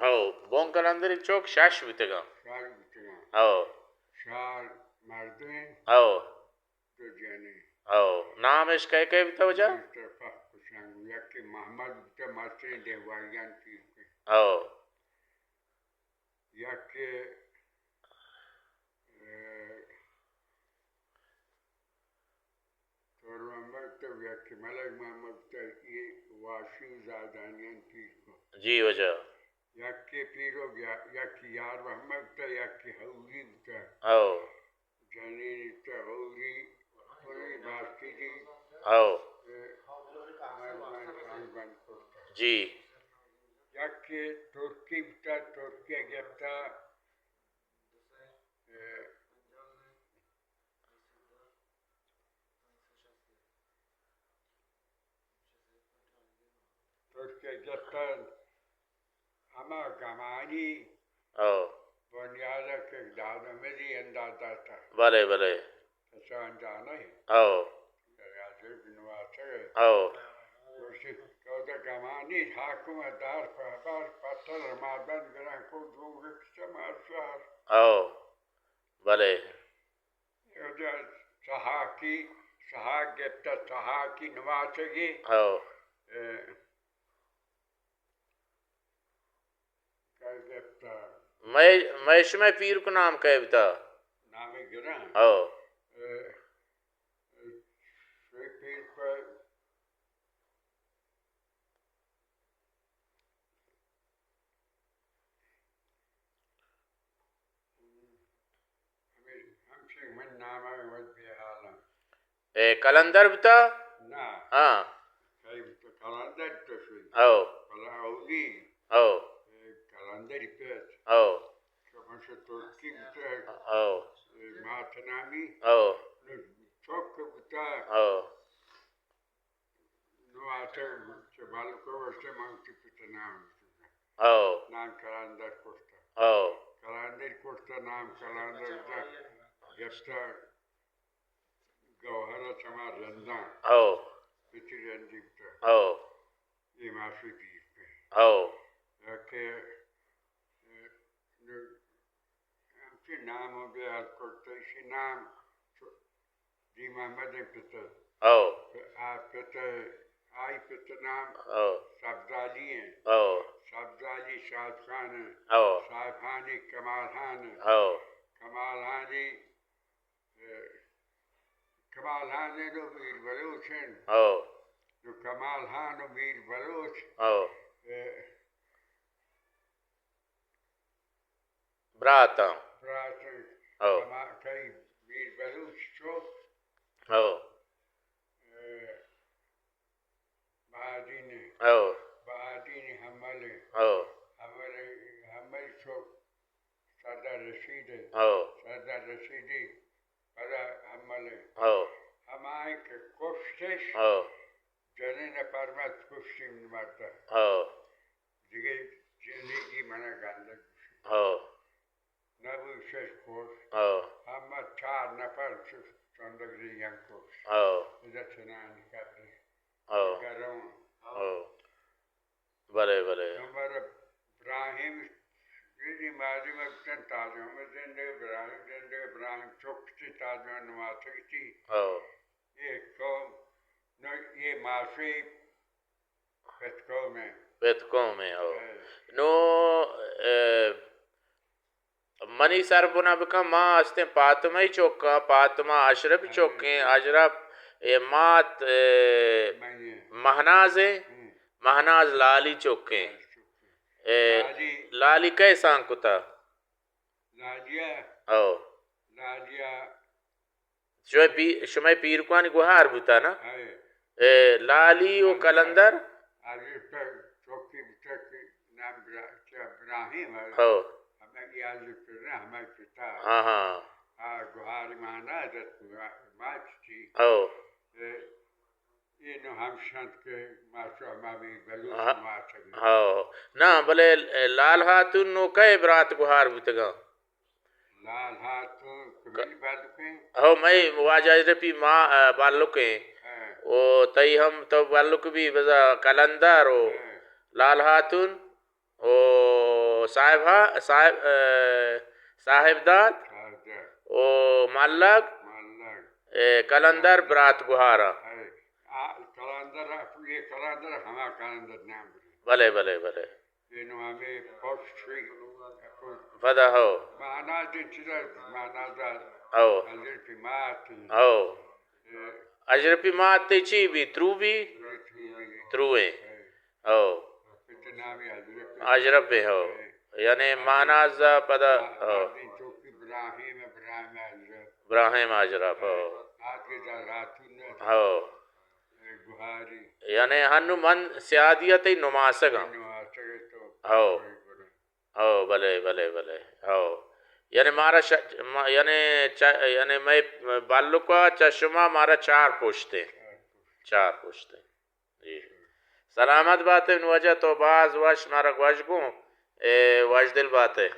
او، بن کلندری چک شش بوتگاں۔ شش بوتگاں۔ او۔ چار مردیں۔ او۔ دو جنیں۔ او۔ نام اش کئے کئے بوتا وجہ؟ مستر پخ کشنگ۔ یکے محمد بوتا، مستریں دہواریان پیر کن۔ او۔ یکے، اے، تور محمد تو یکے ملک محمد تو یہ واشی زادانیان پیر کن۔ جی وجہ۔ یکے پیرو یا-، یکے یار محمد تو یکے حوری بوتا۔ او۔ جنین تو حوری، کوئی باسکی دی۔ او۔ اے، مردمان خان بند کرتا۔ جی۔ یکے ترکی بوتا، ترکی گپتا۔ اے، ترکی گپتا۔ ہما گمانی او۔ بنیاد کہ داد مزی انداز داتا۔ بلے، بلے۔ کسان جانے۔ او۔ دریا جوی بنواتے۔ او۔ گوشتی، تو دا گمانی حاکم دار پہبار پتر مادن گران کو جوگ کسا مار شہر۔ او۔ بلے۔ ادا سہاکی، سہاک گپتہ، سہاکی نماسگی۔ ہو۔ اے، کئے گپتہ؟ مئے، مئے شمئے پیرک نام کئے بوتہ؟ نام گراں۔ ہو۔ اے، اے، شوی پیر پہ ہمے ہمشی من نام ء وت بے حالاں۔ اے کلندر بوتا؟ نہ۔ ہاں۔ کئی بوتا کلندر تو شوی۔ او۔ بلا اولی۔ او۔ اے کلندری پیت۔ او۔ شما شو ترکی بوتا۔ او۔ اے مات نامی۔ او۔ نو چوک بوتا۔ او۔ نو آتک چہ بلکو گوشتہ من وتی پت ء نام گوشتہ۔ او۔ نام کلندر کشتہ۔ او۔ کلندر کشتہ، نام کلندر بوتہ۔ گپتہ گوہر ء چما رنداں۔ او۔ پتی رندی بوتہ۔ او۔ اے ماشی دیر پہ۔ او۔ یکے نو ہمچی نام ء بیال کرت، ایشی نام چو-، دی محمد ء پت ء۔ او۔ آ پت ء، آئی پت ء نام او۔ سبزالی ء۔ او۔ سبزالی شاد خان ء۔ او۔ شاد خانی کمال خان ء۔ او۔ کمال خانی کمال خان ء نو میر بلوچ انت۔ او۔ نو کمال خان و میر بلوچ۔ او۔ اے، براتاں۔ براتاں۔ او۔ کما-، کئی میر بلوچ چو۔ او۔ اے، بہادین ء۔ او۔ بہادین ء حمل ء۔ او۔ حمل ء، حمل چو سردار رشید ء۔ او۔ سردار رشید ء پدا حمل ء۔ او۔ ہمائیں کہ کشتش، او۔ جنین ء پرمت کشتی مرد ء۔ او۔ دگہ جنیگی من ء گندگ گوشی۔ او۔ نبو شش پوش۔ او۔ ہما چار نفر چ-، چندگ ریگن کش۔ او۔ ادا چنانی قبر۔ او۔ گرم۔ او۔ بلے، بلے۔ عمر ابراہیم، یہ دی مالی مکتن تاج محمد زندگ، ابراہیم زندگ، ابراہیم چک تی تاج محمد نماسگ تی۔ او۔ یہ قوم، نو یہ ماشی پت قوم ء۔ پت قوم ء، ہو۔ اے۔ نو، اے، منی سر بنا بکن، ما ہستیں پاتمہ ء چوکاں، پاتمہ اشرف ء اے۔ چوکیں، اشرف، اے، مات، اے، منی۔ مہناز ء، ہم۔ مہناز لالی چوکیں۔ لالی چوکیں۔ اے، لالی۔ لالی کئے سان کتا؟ لالی ء۔ او۔ لالی ء۔ شمئے پی-، شمئے پیرکانی گوہار بوتا نا؟ ہائے۔ اے، لالی و کلندر؟ آجر پر چوکی بوتا کہ نام برا-، چہ ابراہیم ہے۔ ہو۔ ہمیں یہ آجر پر نا، ہمیں پتا۔ ہاں، ہاں۔ آ، گوہاری مانا دت ما-، ماچ تھی۔ ہو۔ اے، اینو ہمشانت کہ ما چو ہما بھی بلوچ ہاں۔ ماچ بھی۔ ہو۔ نا، بلے لال ہاتون نو کئے برات گوہار بوتگاں؟ لال ہاتون کمیل بلکیں۔ ہو، مئے واجہ اشرفی ما، آ، بلکیں۔ ہاں۔ او تئی ہم تو بلک بھی بزا کلندر او ہاں۔ لال ہاتون او او صاحب ہا-، صاحب، اے، صاحب داد۔ صاحب داد۔ او ملگ۔ ملگ۔ اے، کلندر برات گوہارا۔ اے، آ، کلندر، یہ کلندر ہما کلندر نام بری۔ بلے، بلے، بلے۔ یہ نو ہمیں پوش شوی۔ پدا ہو۔ مہناز دے چیزا، مہناز دا۔ ہو۔ حضرت مات۔ ہو۔ اے۔ اشرفی مات تے چی بی؟ ترو بی؟ ترو بی۔ ترویں۔ ہو۔ پت نامی اشرف۔ اشرف بی، ہو۔ اے۔ یعنی مہناز پدا، ہو۔ مات دے چوکی ابراہیم، ابراہیم اشرف۔ ابراہیم اشرف، ہو۔ آج کے دا راتون۔ ہو۔ گوہاری۔ یعنی ہنو من سیادی ء تئی نماسگ آں۔ نماسگ ء تو ہو۔ کوئی گڑا۔ ہو، بلے، بلے، بلے۔ ہو۔ یعنی مارا ش-، ما-، یعنی چ-، یعنی مئے بلک ء چہ شما مارا چار پشت ایں۔ چار پشت۔ چار پشت ایں۔ جی۔ سلامت بات ئے، نوں واجہ تو باز وش مارا گوش گوں، اے، وشدل بات ئے۔